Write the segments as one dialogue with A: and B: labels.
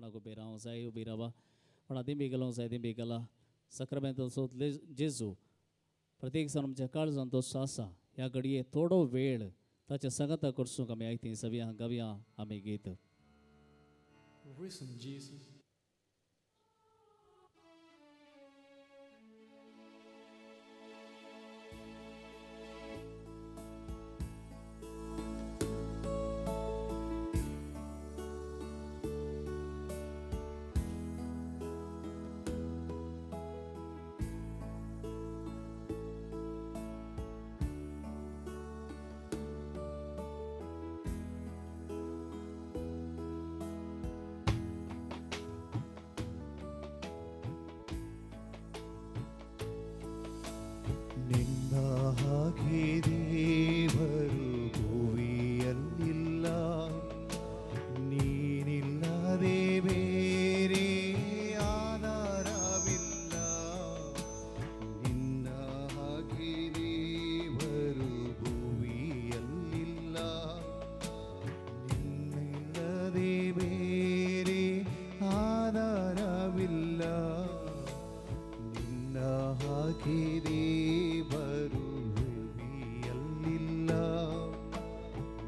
A: कोणाक उबी रावंक जाय उबी रावा, कोणा दिंबी घालूंक जाय दिंबी घाला। सक्रामेंत सोदले जेजू प्रत्येक जाण आमच्या काळजान तो आसा। ह्या घडये थोडो वेळ ताच्या सांगाता करसूंक आमी आयती सगळ्यां गावया आमी गीत।
B: Risen Jesus.
C: ನಿನ್ನ ಹಾಗೆ ದೇವರು ಭುವಿಯಲ್ಲಿಲ್ಲ, ನೀನಿಲ್ಲದೆ ಬೇರೆ ಆಧಾರವಿಲ್ಲ. ನಿನ್ನ ಹಾಗೆ ದೇವರು ಭುವಿಯಲ್ಲಿಲ್ಲ, ನಿನ್ನಿಲ್ಲದೆ ಬೇರೆ ಆಧಾರವಿಲ್ಲ. ನಿನ್ನ ಹಾಗೆ ದೇವರು ಭುವಿಯಲ್ಲಿಲ್ಲ,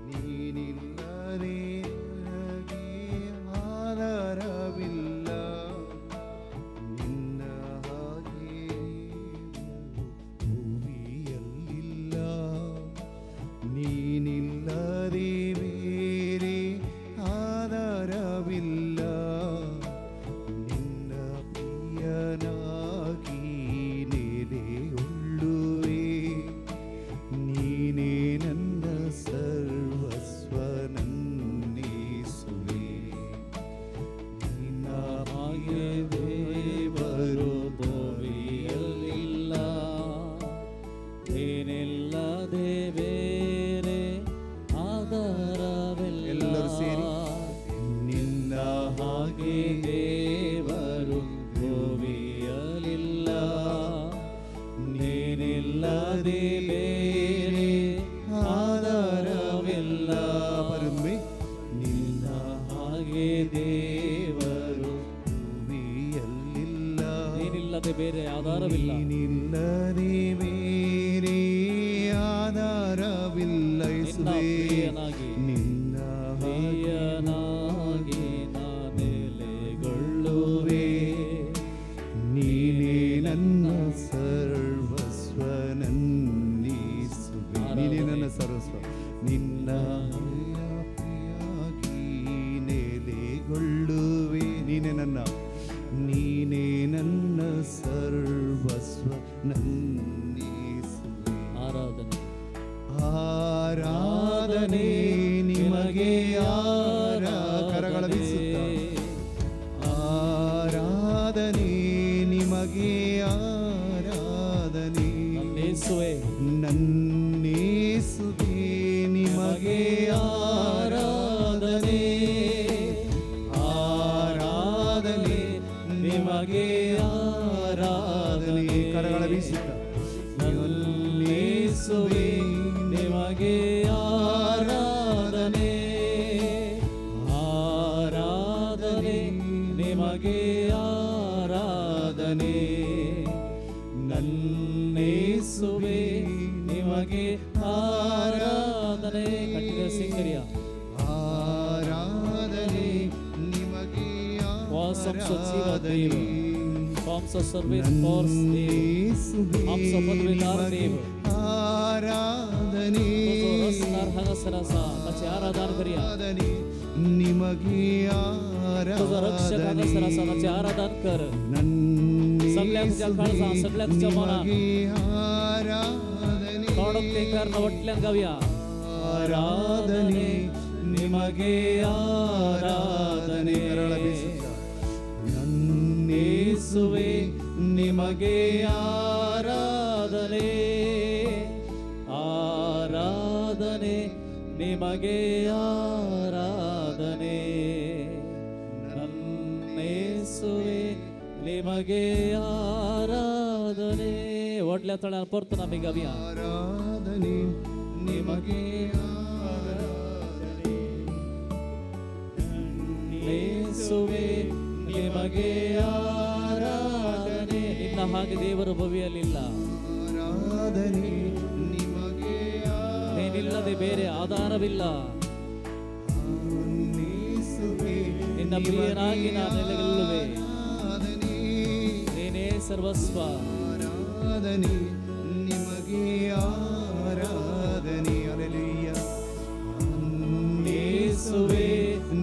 C: ನೀನಿಲ್ಲದೆ ನನಗೆ ಆಧಾರವಿಲ್ಲ. ನಿನ್ನ ಹಾಗೆ ಭುವಿಯಲ್ಲಿಲ್ಲ, ನೀನಿಲ್ಲದೆ ಬೇರೆ ಆಧಾರವಿಲ್ಲ. ನಿನ್ನ ಪ್ರಿಯನಾಗಿ ನೆಲೆಯುಳ್ಳುವೆ, ನೀನೇ ನನ್ನ ಸರ್ವಸ್ವ ನನ್ನೇಸುವೆ. ನಿನ್ನ
A: ಹಾಗೆ ದೇವರು ಭುವಿಯಲ್ಲಿಲ್ಲ, ನೀನಿಲ್ಲದೆ ಬೇರೆ ಆಧಾರವಿಲ್ಲ.
C: ಎಲ್ಲರೂ ಸೇರಿ. ನಿನ್ನ
A: ಹಾಗೆ ದೇವರು ಭುವಿಯಲ್ಲಿಲ್ಲ, ನೀನಿಲ್ಲದೆ ಬೇರೆ ಆಧಾರವಿಲ್ಲ.
C: ಬರುವೆ ನಿನ್ನ
A: ಹಾಗೆ ದೇವರು
C: ಭುವಿಯಲ್ಲಿಲ್ಲ,
A: ನೀನಿಲ್ಲದೆ ಬೇರೆ ಆಧಾರವಿಲ್ಲ.
C: ನೀನಿಲ್ಲದೆ ಬೇರೆ ಆಧಾರವಿಲ್ಲ.
A: ನಿನ್ನ
C: ಯೇಸುವೇ,
A: ಪ್ರಿಯನಾಗಿ
C: ನಿನ್ನ
A: ಪ್ರಿಯನಾಗಿ ನಾನೆಲೆಗೊಳ್ಳುವೆ,
C: ನೀನೇ ನನ್ನ ಸರ್ವಸ್ವ ನನ್ನೇಸುವೆ. ನೀನೇ ನನ್ನ ಸರ್ವಸ್ವ. ನಿನ್ನ ಪ್ರಿಯಾಗಿ ನೆಲೆಗೊಳ್ಳುವೆ. ನೀನೇ ನನ್ನ, ನೀನೇ ನನ್ನ ಸರ್ವಸ್ವ ನನ್ನೇಸುವೆ.
A: ಆರಾಧನೆ
C: ಆರಾಧನೆ ನಿಮಗೆ ಆರಾ ಕರಗಳ ಬೀಸುತ್ತ. ಆರಾಧನೆ ನಿಮಗೆ ಆರಾಧನೆ.
A: ನನ್ನೇಸುವೆ
C: ನನ್ನೇಸುವೆ ನಿಮಗೆ ಆರಾಧನೆ. ಆರಾಧನೆ
A: ನಿಮಗೆ ಆರಾಧನೆ.
C: ಕರಗಳ ಬೀಸುತ್ತ.
A: ನನ್ನೇಸುವೆ ನಿಮಗೆ ಆರಾಧನೆ. ಆರಾಧನೆ ನಿಮಗೆ ಆರಾಧನೆ. ನನ್ನೇಸುವೆ ನಿಮಗೆ ಆರಾಧನೆ. ಕಟ್ಟಿದ ಸಿಂಗರಿಯ
C: ಆರಾಧನೆ ನಿಮಗೆ
A: ವಾಸಂ ಸಚಿವ ದೇವ. Forms of service for
C: ನನ್ನೇಸುವೆ
A: Arms of ಪದವೀಧರ
C: ನಿಮಗೆ
A: ದೇವ.
C: ಆರಾಧನೆ.
A: ರಸ್ನಾರ್ ಹಂಗಸರಸ ताची आराधन करूया.
C: ಆರಾಧನೆ ನಿಮಗೆ
A: तुझो रक्षक हांगासर आसा,
C: ಆರಾಧನೆ.
A: ताची आराधन कर. सगळ्याक तुज्या काळजान, सगळ्याक तुज्या मनान.
C: ನಿಮಗೆ ಆರಾಧನೆ.
A: तोंड उक्तें कर वटल्यान गावया.
C: ಆರಾಧನೆ
A: ನಿಮಗೆ ಆರಾಧನೆ.
C: ಕರಳ ಬೀಸುತ್ತ. ನನ್ನೇಸುವೆ
A: ನಿಮಗೆ ಆರಾಧನೆ. ಆರಾಧನೆ ನಿಮಗೆ ಆರಾಧನೆ. ನನ್ನೇಸುವೆ ನಿಮಗೆ ಆರಾಧನೆ. व्हडल्या तळ्यान परतून आमी गावया.
C: ಆರಾಧನೆ ನಿಮಗೆ ಆರಾಧನೆ.
A: ನನ್ನೇಸುವೆ ಯೇಸುವೆ ನಿಮಗೆ ಆರಾಧನೆ. ನಿನ್ನ ಹಾಗೆ ದೇವರು ಭವಿಯಲಿಲ್ಲ.
C: ಆರಾಧನೆ ನಿಮಗೆ.
A: ನೀನಿಲ್ಲದೆ ಬೇರೆ ಆಧಾರವಿಲ್ಲ.
C: ಯೇಸುವೆ,
A: ನಿನ್ನ ಪ್ರಿಯನಾಗಿ ನಾನು ನೆಲೆಗೊಳ್ಳುವೆ.
C: ಆರಾಧನೆ.
A: ನೀನೇ ಸರ್ವಸ್ವ.
C: ಆರಾಧನೆ ನಿಮಗೆ ಆರಾಧನೆ. ಅಲೆಲುಯ್ಯ.
A: ಯೇಸುವೆ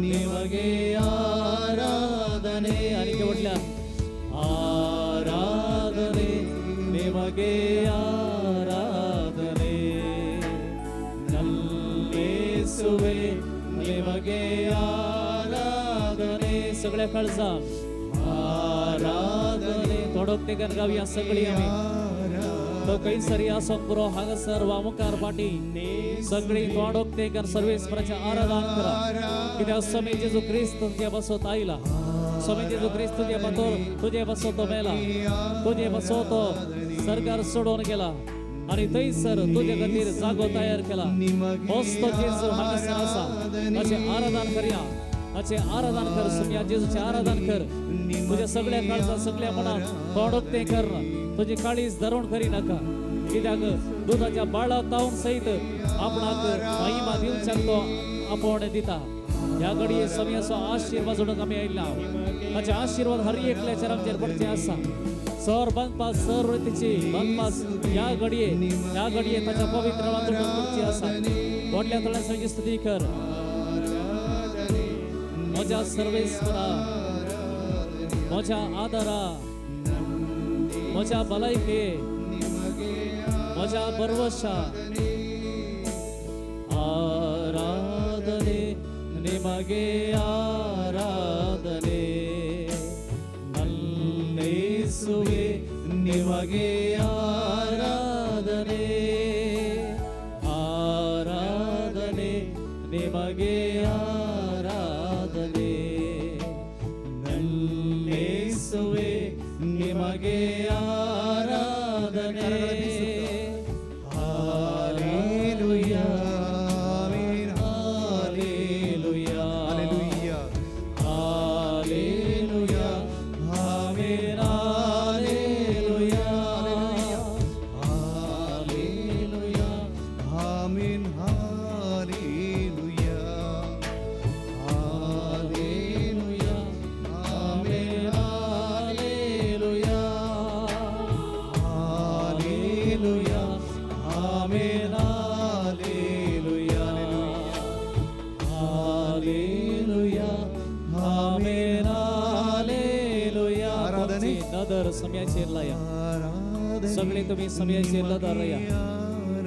A: ನಿಮಗೆ ಆರಾಧನೆ. ಅನಿಕೆ ಒಡ್ಲ ಆರಾಧನೆ ನಿಮಗೆ ಆರಾಧನೆ. ನಲ್ಲೇಸುವೆ ನಿಮಗೆ ಆರಾಧನೆ. सगळ्या काळजा आराधने. थोडो तेगान गावया सगळी आमी. तो खंयसर आसोंक पुरो हांगासर वा मुखार फाटी सगळी तोंड उक्तें सर्वेस्पराचें आराधन करा, कित्याक स्वामी जेजू क्रिस्त तुजे बसोत आयला. स्वामी जेजू क्रिस्त तुजे पातोर तुजे बसोत मेला, तुजे बसोत सरकार सोडून गेला आनी थंयसर तुजे खातीर जागो तयार केला. होच तो जेजू हांगासर आसा. ताचें आराधन करया, ताचें आराधन कर. सुम्या जेजूचें आराधन कर. तुज्या सगळ्या काळजा सगळ्या मनात तोंड उक्तें कर. तुजी काळीज धरून करी नाका, कित्याक दुधाच्या बाळा तावन सहित आपणाक महिमा दिवच्याक तो आपोवणें दिता. ह्या घडये समयाचो आशिर्वाद जोडूंक आमी आयला. ताचे आशिर्वाद हर एकल्याचेर आमचेर पडचे आसा. सर बांदपास सर वृत्तीची बांदपास ह्या घडये ह्या घडये ताच्या पवित्र वाचून पडची आसा. व्हडल्या तळ्या संगी स्तुती कर. म्हज्या सर्वेस्परा, म्हज्या आदारा, म्हज्या भलायके, म्हज्या बरवशा, आराधने निಮಗೆ ಆರಾಧನೆ. ನಲ್ಲೇಸುವೆ ನಿಮಗೆ ಆರಾಧನೆ. ಆರಾಧನೆ ನಿಮಗೆ ಆರಾಧನೆ. ನಲ್ಲೇಸುವೆ ನಿಮಗೆ ಆರಾಧನೆ.
C: Hallelujah. Amen.
A: Hallelujah.
C: Hallelujah.
A: Hallelujah. Amen. Hallelujah.
C: Hallelujah. Amen. Hallelujah. Hallelujah. Amen.
A: Hallelujah.
C: Hallelujah.
A: Amen. Hallelujah. Hallelujah. Amen. Hallelujah.
C: आराधने.
A: तुमची नदर समयाचेर लाया.
C: आराधने
A: सगळे तुम्ही समयाचेर नदर लाया.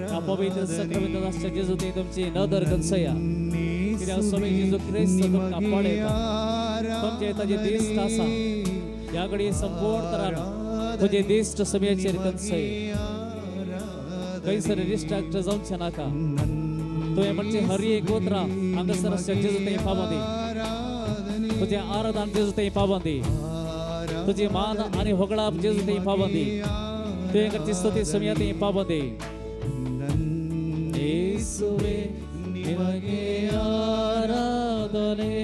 A: ह्या पवित्र सक्रमेंताच्या जेजू ते तुमची नदर कन्सया, कित्याक स्वामी जेजू क्रिस्त तुमकां पळयता. तुमचे ताजे दिश्ट आसा. ह्या घडये संपूर्ण तरान तुजे दिश्ट समयाचेर कन्सय. खंयसर डिस्ट्रॅक्ट जावचें नाका. तुवें म्हणजे हर एक उतरां हांगासर आसच्या जेजू थंय पावंदी. तुजें आराधन जेजू थंय पावंदी. तुजी मान आनी होगळाप जेजू थंय पावंदी. तुवें करची स्तुती समया थंय पावंदी. येसुवे निಮಗೆ आराधने.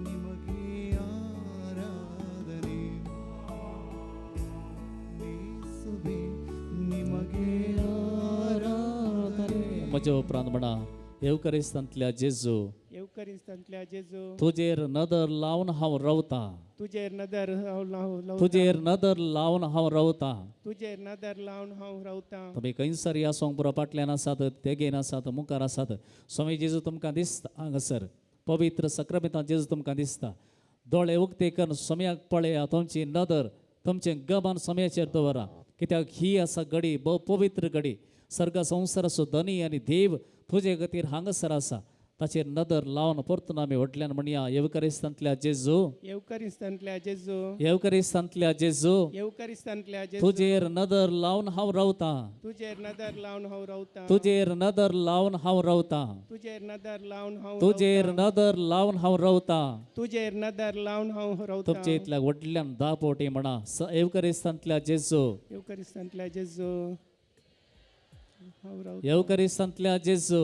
C: ನಿಮಗೆ ಆರಾಧನೆ. ಯೇಸುವೆ ನಿಮಗೆ
A: आराधने. म्हज्या उपरांत म्हणा, येवकरिस्तांतल्या जेजू,
D: येवकरिस्तांतल्या जेजू,
A: तुजेर नदर लावन हांव रावतां.
D: तुजेर नदर हांव लावतां.
A: तुजेर नदर लावन हांव रावतां.
D: तुजेर नदर लावन हांव रावतां.
A: तुमी खंयसर ह्या सोंग पुरो फाटल्यान आसात, तेगेन आसात, मुखार आसात, स्वामी जेजू तुमकां दिसता. हांगासर पवित्र सक्रमेंतान जेजू तुमकां दिसता. दोळे उक्ते करून स्वाम्याक पळया. तुमची नदर तुमचें गमन स्वाम्याचेर दवरा, कित्याक ही आसा घडी भोव पवित्र घडी. सर्ग संवसाराचो धनी आनी देव तुजे खातीर हांगासर आसा. ताचेर नदर लावन परतून आमी व्हडल्यान म्हणया, येवकरिस्तांतल्या जेजू,
D: येवकरिस्तांतल्या जेजू,
A: येवकरिस्तांतल्या जेजू,
D: येवकरिस्तांतल्या जेजू,
A: तुजेर नदर लावन हांव रावतां.
D: तुजेर नदर लावन हांव रावतां.
A: तुजेर नदर लावन हांव रावतां.
D: तुजेर नदर लावन हांव
A: तुजेर नदर लावन हांव रावतां.
D: तुजेर नदर लावन हांव रावतां.
A: तुमचे इतल्या व्हडल्यान 10 फावटी म्हणा, येवकरिस्तांतल्या जेजू,
D: येवकरिस्तांतल्या जेजू हांव रावतां.
A: येवकरिस्तांतल्या जेजू,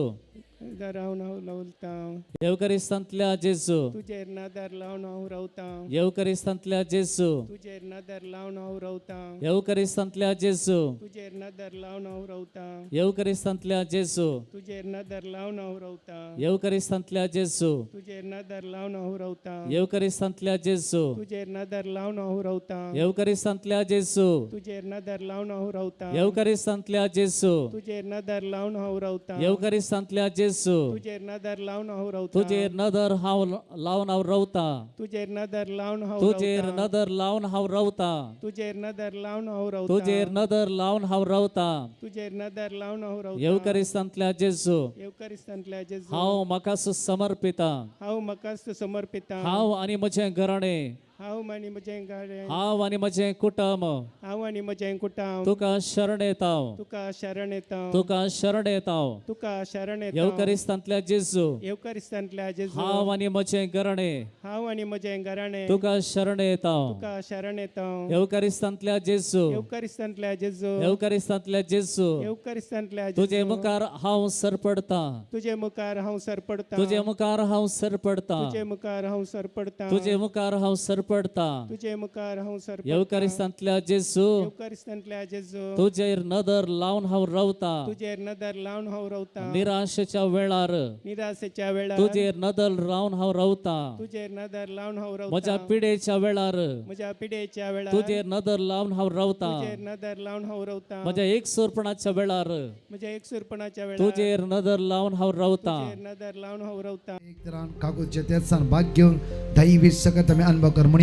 D: नदर लावन हांव रावतां.
A: येवकरिस्तांतल्या जेजू,
D: तुजेर नदर लावन हांव रावतां.
A: येवकरिस्तांतल्या जेजू,
D: तुजेर नदर लावन हांव रावतां.
A: येवकरिस्तांतल्या जेजू,
D: तुजेर नदर लावन हांव रावतां.
A: येवकरिस्तांतल्या जेजू,
D: तुजेर नदर लावन हांव रावतां.
A: येवकरिस्तांतल्या जेजू,
D: तुजेर नदर लावन हांव रावतां.
A: येवकरिस्तांतल्या जेजू,
D: तुजेर नदर लावन हांव रावतां.
A: येवकरिस्तांतल्या जेजू,
D: तुजेर नदर लावन हांव रावतां.
A: येवकरिस्तांतल्या जेजू,
D: तुजेर नदर लावन हांव रावतां.
A: येवकरिस्तांतल्या जेजू,
D: तुजेर नदर लावन हांव रावतां.
A: तुजेर नदर हांव लावन हांव रावतां.
D: तुजेर नदर लावन हांव
A: तुजेर
D: रावतां.
A: नदर लावन हांव रावतां.
D: तुजेर नदर लावन हांव रावतां.
A: तुजेर नदर लावन हांव रावतां.
D: तुजेर नदर लावन हांव रावतां.
A: येवकरिस्तांतल्या जेजू,
D: येवकरिस्तांतल्या जेजू,
A: हांव म्हाकाच समर्पितां.
D: हांव म्हाकाच समर्पितां.
A: हांव आनी म्हजें घराणें,
D: हांव आनी म्हजें घराणें,
A: हांव आनी म्हजें कुटुंब,
D: हांव आनी म्हजें कुटुंब,
A: तुका शरण येता,
D: तुका शरण येता,
A: तुका शरण येता.
D: तुका शरण येता.
A: येवकरिस्तांतल्या जेजू,
D: येवकरिस्तांतल्या जेजू,
A: हांव आनी म्हजें घराणें,
D: हांव आनी म्हजें घराणें,
A: तुका शरण येता.
D: तुका शरण येता.
A: येवकरिस्तांतल्या जेजू,
D: येवकरिस्तांतल्या जेजू,
A: येवकरिस्तांतल्या जेजू,
D: येवकरिस्तांतल्या
A: तुजे
D: जेजू,
A: मुखार हांव सरपडतां.
D: तुजे मुखार हांव सरपडतां.
A: तुजे मुखार हांव सरपडतां.
D: तुजे मुखार हांव सरपडतां.
A: तुजे मुखार हांव सरपडतां.
D: तुजे मुखार हांव सरपडतां.
A: येवकरिस्तांतल्या जेजू,
D: येवकरिस्तांतल्या जेजू,
A: तुजेर नदर लावन हांव रावतां.
D: तुजेर नदर लावन हांव रावतां.
A: निराशेच्या वेळार
D: निराशेच्या वेळार
A: तुजेर नदर लावन हांव रावतां.
D: तुजेर नदर लावन हांव
A: म्हज्या
D: रावतां.
A: पिडेच्या वेळार
D: म्हज्या पिडेच्या वेळार
A: तुजेर नदर लावन हांव रावतां.
D: तुजेर नदर लावन हांव रावतां.
A: म्हज्या एकसुरपणाच्या वेळार
D: म्हज्या एकसुरपणाच्या वेळार
A: तुजेर नदर लावन हांव रावतां.
D: तुजेर नदर लावन हांव रावतां.
E: एक तरान कागूच्या तेसान भाग घेवन दैवी सकत आमी अनुभव कर म्हणया.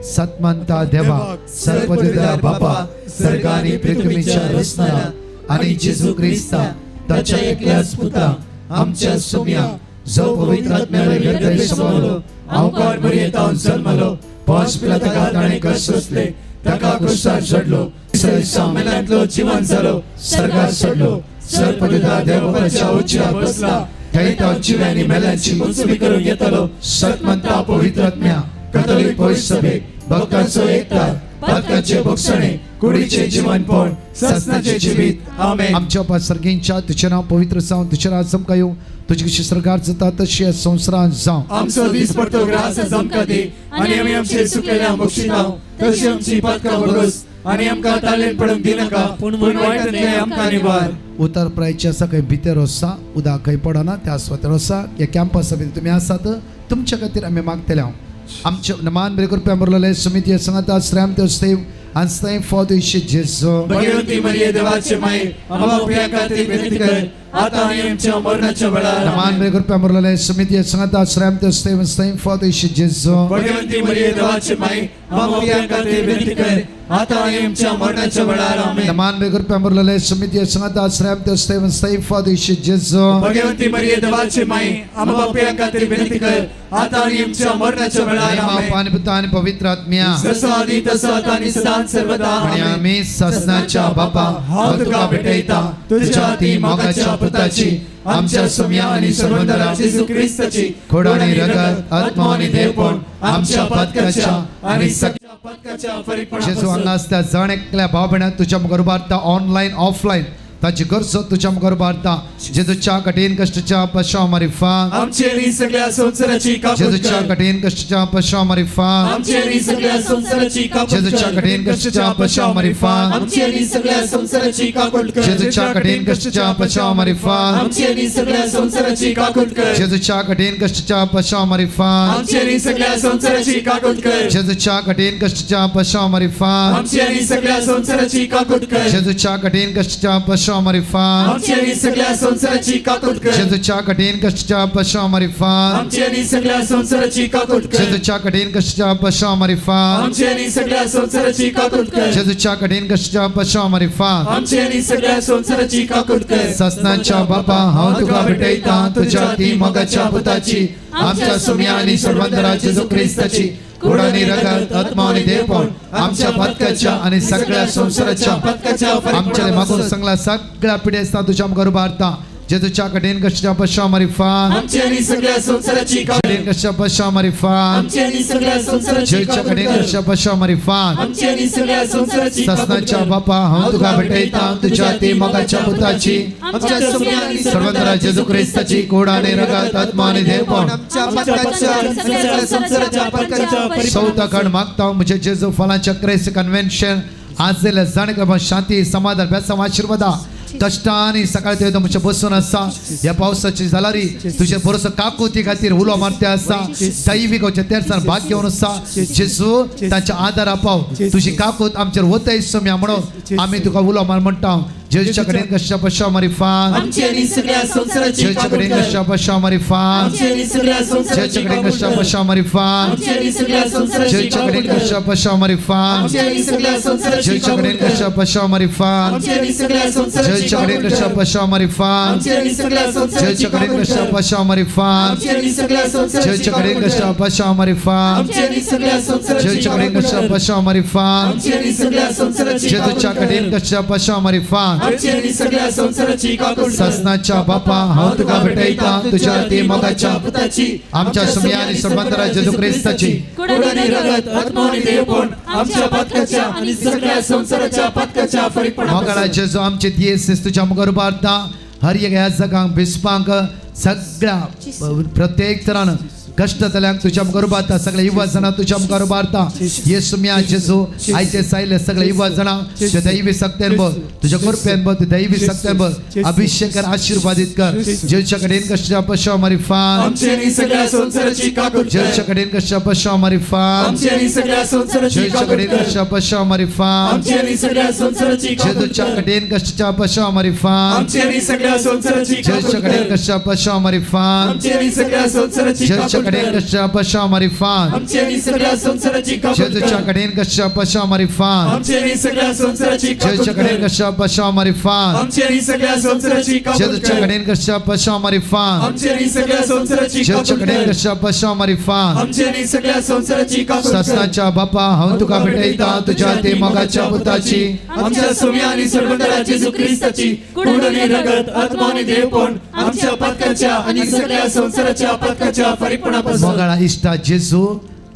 E: सतमंता देवा, सर्वदिदा बापा, सर्गानी पृथ्वीच्या रचणारा आणि जेजू क्रिस्ता ताच्या एकल्याच पुता आमच्या सोम्या, जो पवित्र आत्म्याने गर्भे समवलो,
F: अवकार मरियेतावन जल्मलो, पोंस पिलाताका ताणें कश्ट सोंसले, ताका क्रुसार चडलो, तिसऱ्या दिसा मेल्यांतलो जिवन जालो, सर्गार चडलो, सर्वदिदा देवबापाच्या उजव्या बसला,
E: थंय तो
F: जिव्या आनी मेल्यांची मुंचवी करूंक येतलो.
E: सतमंता पवित्र आत्म्या,
F: कथोलीक पवित्र सभेक, भक्तांचो एकता, पातकांचे भोगसणे, कुडीचे जिवनपण, सासणाचे जिवीत. आमेन.
E: आमच्या बापा सर्गींच्या, तुझें नांव पवित्र जावं, तुझें राज आमकां येवं, तुजी कशी सर्गार जाता तशी ह्या संवसारांत जावं.
F: आमचो दीस पडतो ग्रास आमकां दी, आनी आमी आमचे चुकलेल्या मोक्षितांव तशी आमची पातकां भरोस, आनी आमकां तालेन पडूंक दिनाका, पूण वायटांतलें आमकां निवार.
E: उतर प्रायचे आसा खंय भितर आसा, उदक खंय पडना त्या सुवातेर आसा. ह्या कॅम्पसा भितर तुमी आसात, तुमच्या खातीर आमी मागतले हांव. आमचे मान बरे कृपया मुरलेले समिती संगता श्रम देव आणि फॉदेश जेजू.
F: भगवती मरिये देवाचे माई, आम्हा पाप्यां खातीर विनंती कर, आता आणि आमच्या मरणाच्या वेळार.
E: मान बरे कृपया मुरलेले समिती संगता श्रम देव फॉदेश जेजू.
F: भगवती मरिये देवाचे माई, आम्हा पाप्यां खातीर विनंती कर, आता आणि आमच्या मरणाच्या वेळार. आमेन.
E: मान बरे कृपया मुरलेले समिती संगता श्रम देव फॉदेश जेजू.
F: भगवती मरिये देवाचे माई, आम्हा पाप्यां खातीर विनंती कर, आता आणि आमच्या मरणाच्या वेळार. आमेन.
E: पाणी पुता आणि पवित्र आत्म्या,
F: जसं आधी तसं आता आणि सदा सर्वदा.
E: आणि
F: आमेन.
E: आम्ही ससनाच्या बापा,
F: हांव तुका भेटयता तुझ्या ती मोगाच्या पुताची, आमच्या सोम्या आणि सर्वंदरा जेजू क्रिस्ताची
E: खोड आणि रगत, आत्मा आणि देवपण, आमच्या पातकाच्या आणि
F: सगळ्या पातकाच्या
E: जेजू
F: फरीकपणापासून
E: हांगा आसता जण एकल्या भाव भयणां तुज्या मुखार उबारता, ऑनलायन ऑफलायन ताची गरजो तुज्या मुखार उबारता. जेजूच्या कठीण कश्टच्या पशा मारिफा,
F: आमचे आणि सगळ्या संसाराची काकूत
E: जेजूच्या
F: कर.
E: कठीण कश्टच्या पशा मारिफा,
F: आमचे आणि सगळ्या संसाराची काकूत
E: जेजूच्या
F: कर.
E: कठीण कश्टच्या पशा मारिफा,
F: आमची आणि सगळ्या संसाराची काकूत कर.
E: जेजूच्या कठीण कश्टच्या पशा मारिफा,
F: आमची आणि सगळ्या संसाराची काकूत कर.
E: जेजूच्या कठीण कश्टच्या पशा मारिफा,
F: आमची आणि सगळ्या संसाराची काकूत कर.
E: जेजूच्या कठीण कश्टच्या पशा मारिफा,
F: आमची आणि सगळ्या संसाराची काकूत कर.
E: जेजूच्या कठीण कश्टच्या पशा मारिफा,
F: आमची आणि सगळ्या संसाराची काकूत कर.
E: जेजूच्या कठीण कश्टच्या पशा मारिफा,
F: आमची आणि सगळ्या संसाराची काकूत कर.
E: जेजूच्या कठीण कश्टच्या पशा मारिफा,
F: आमची आणि सगळ्या संसाराची काकूत कर.
E: जेजूच्या कठीण कश्टच्या पशा मारिफा,
F: आमची आणि सगळ्या संसाराची काकूत कर.
E: ससनाच्या बापा, हांव तुका भेटयता तुझ्या ती मोगाच्या पुताची, आमच्या सुम्या आणि सर्वंतरा जेजू क्रिस्ताची गोड आणि रगत, आत्मा आणि देवपण, आमच्या पातकाच्या आणि सगळ्या संसाराच्या
F: पातकाच्या
E: आमच्या मागून सांगला सगळ्या पिढ्या तुझ्या मुखार उबारता. जेजूच्या कठीण कश्टा पश्चा मारिफात
F: आमची आणि सगळ्या संसाराची
E: कठीण कश्टा पश्चा मारिफात
F: आमची आणि सगळ्या संसाराची
E: जेजूच्या कठीण कश्टा पश्चा मारिफात
F: आमची आणि सगळ्या संसाराची
E: ससनाच्या बापा, हांव तुका भेटयता तुझ्या ती मोगाच्या पुताची,
F: आमच्या सुम्या आणि
E: सर्वंतरा जेजू क्रिस्ताची कोड आणि रगात आत्मा आणि देवपण
F: आमच्या पातकाच्या आणि सगळ्या संसाराच्या पातकाच्या
E: सौताकड मागता म्हणजे जेजू फलांच्या क्रेस कन्व्हेन्शन आज दिल्या जाणेकर शांती समाधान बेसांव आशीर्वादा कष्टाने सकाळी ते तुमच्या बसून आसा. ह्या पावसाची जालारी तुझे भरोसो काकुती खातीर उलो मारते आसा. दैवीक तेरसान भाग घेवन आसा. जेजू तांच्या आदार आपाव, तुजी काकूत आमचेर वतय सम्या म्हणून आमी तुका उलो मार म्हणटा. जेजूच्या कडेन कश्टा पश्चा मारिफात
F: आमची आणि सगळ्या संसाराची
E: जेजूच्या कडेन कश्टा पश्चा मारिफात
F: आमची आणि सगळ्या संसाराची
E: जेजूच्या कडेन कश्टा पश्चा मारिफात
F: आमची आणि सगळ्या संसाराची
E: जेजूच्या कडेन कश्टा पश्चा मारिफात
F: आमची आणि सगळ्या संसाराची
E: जेजूच्या कडेन कश्टा पश्चा मारिफात
F: आमची आणि सगळ्या संसाराची
E: जेजूच्या कडेन कश्टा पश्चा मारिफात
F: आमची आणि सगळ्या संसाराची
E: जेजूच्या कडेन कश्टा पश्चा मारिफात
F: आमची आणि सगळ्या संसाराची
E: जेजूच्या कडेन कश्टा पश्चा मारिफात
F: आमची आणि सगळ्या संसाराची
E: जेजूच्या कडेन कश्टा पश्चा मारिफात
F: आमची आणि सगळ्या संसाराची
E: जेजूच्या कडेन कश्टा पश्चा मारिफात
F: आमची आणि सगळ्या संसाराची काकूट
E: ससनाच्या बापा, हांव तुका भेटयता तुझ्या ती मोगाच्या
F: पुताची,
E: आमच्या सुम्या आणि सर्वंतरा जेजू क्रिस्ताची
F: कोड आणि रगत आत्मा आणि देवपण आमच्या पातकाच्या आणि सगळ्या संसाराच्या पातकाच्या
E: मोगाळा जेजू आमचे दियेस तुझ्या मुखार उबारता. हर एक ह्या जगांक बिस्पांक सगळ्या प्रत्येक तरान कष्ट जाल्यांक तुझ्या मुखार उबारता. सगळे युवा जाणां तुझ्या मुखार उबारता. येसू म्या जेजू आयचे सायले सगळे युवा जाणां तुझ्या दैवी सक्त्यान बघ, तुझ्या कृपेन बघ, तुझ्या दैवी सक्त्यान बघ, अभिषेक कर, आशीर्वादित कर. जेजूच्या कडेन कश्टा पश्चा मारिफात
F: आमची आणि सगळ्या संसाराची काकूट
E: जेजूच्या कडेन कश्टा पश्चा मारिफात
F: आमची आणि सगळ्या संसाराची
E: जेजूच्या कडेन कश्टा पश्चा मारिफात
F: आमची आणि सगळ्या संसाराची
E: जेजूच्या कडेन कश्टा पश्चा मारिफात
F: आमची आणि सगळ्या संसाराची
E: जेजूच्या कडेन कश्टा पश्चा मारिफात
F: आमची आणि सगळ्या संसाराची
E: जेजूच्या कडेन कश्टा पश्चा मारिफात
F: आमची आणि सगळ्या संसाराची
E: जेजूच्या कडेन कश्टा पश्चा मारिफात
F: आमची आणि सगळ्या संसाराची
E: जेजूच्या कडेन कश्टा पश्चा मारिफात
F: आमची आणि सगळ्या संसाराची
E: जेजूच्या कडेन कश्टा पश्चा मारिफात
F: आमची आणि सगळ्या संसाराची
E: जेजूच्या कडेन कश्टा पश्चा मारिफात
F: आमची आणि सगळ्या संसाराची
E: ससनाच्या बापा, हांव तुका भेटयता तुझ्या ते मोगाच्या पुताची,
F: आमच्या सुम्या आणि सर्वंतरा जेजू क्रिस्ताची कोड आणि रगत आत्मा आणि देवपण आमच्या पातकाच्या आणि सगळ्या संसाराच्या पातकाच्या फरीकपणापासून.
E: मोगाळा इश्टा जेजू,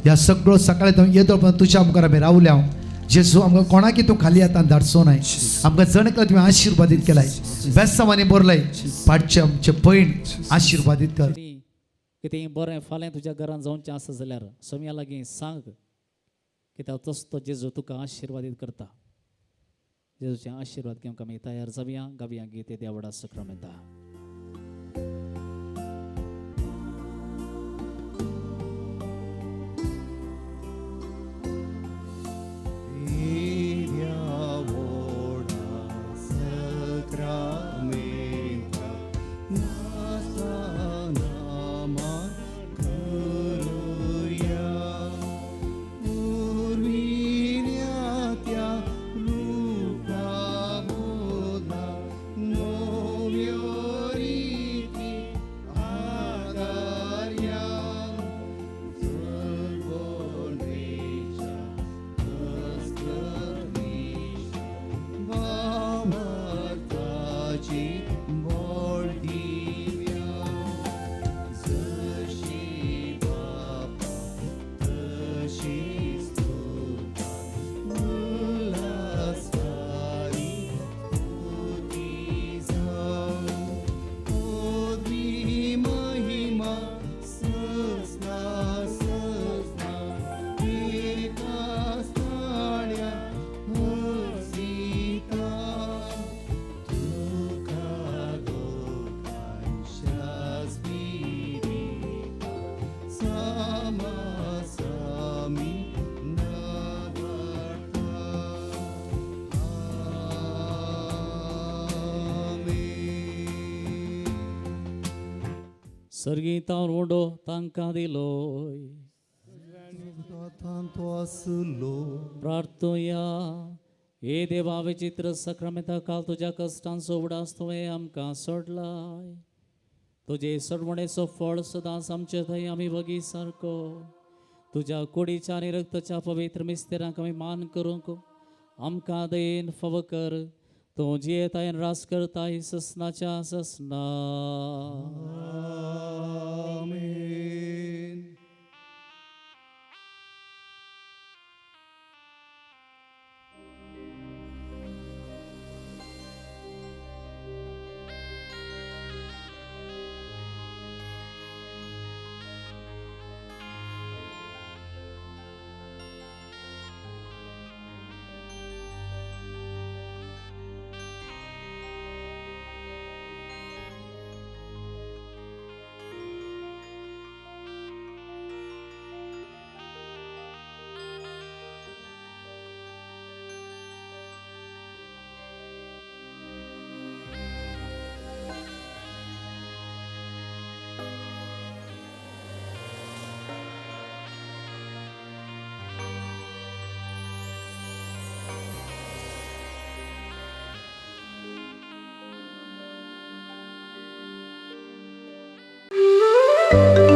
E: ह्या सगळो सकाळी तूं येदो पण तुझ्या मुखार आमी रावल्या. जेजू आमकां कोणाकी तूं खाली आतां धाडचो नाय. आमकां जण एकलो तुवें आशिर्वादीत केलाय, बेसांवांनी भरलाय. पाडचे आमचे पयण आशिर्वादीत कर.
A: कितें बरें फाल्यां तुज्या घरान जावचें आसा जाल्यार सोम्या लागीं सांग कित्याक तसो तो जेजू तुका आशिर्वादीत करता. जेजूचे आशिर्वाद घेवंक आमी तयार जावया. गावया गीत देवडा सक्रामेंता. सर्गीतावर ओडो तांकां दिलोय. प्रार्थुया. हे देवा, विचित्र सक्रामेंता काल तुज्या कश्टांचो उडास तुवें आमकां सोडलाय. तुजे सोडवणेचो फळ सदांच आमचे थंय आमी वगी सारको. तुज्या कुडीच्या आनी रक्ताच्या पवित्र मिस्तेरांक आमी मान करूंक आमकां दयेन फावो कर. तूं जियेतायन रास करताय ससनाच्या ससना.
C: आमेन.
G: Thank you.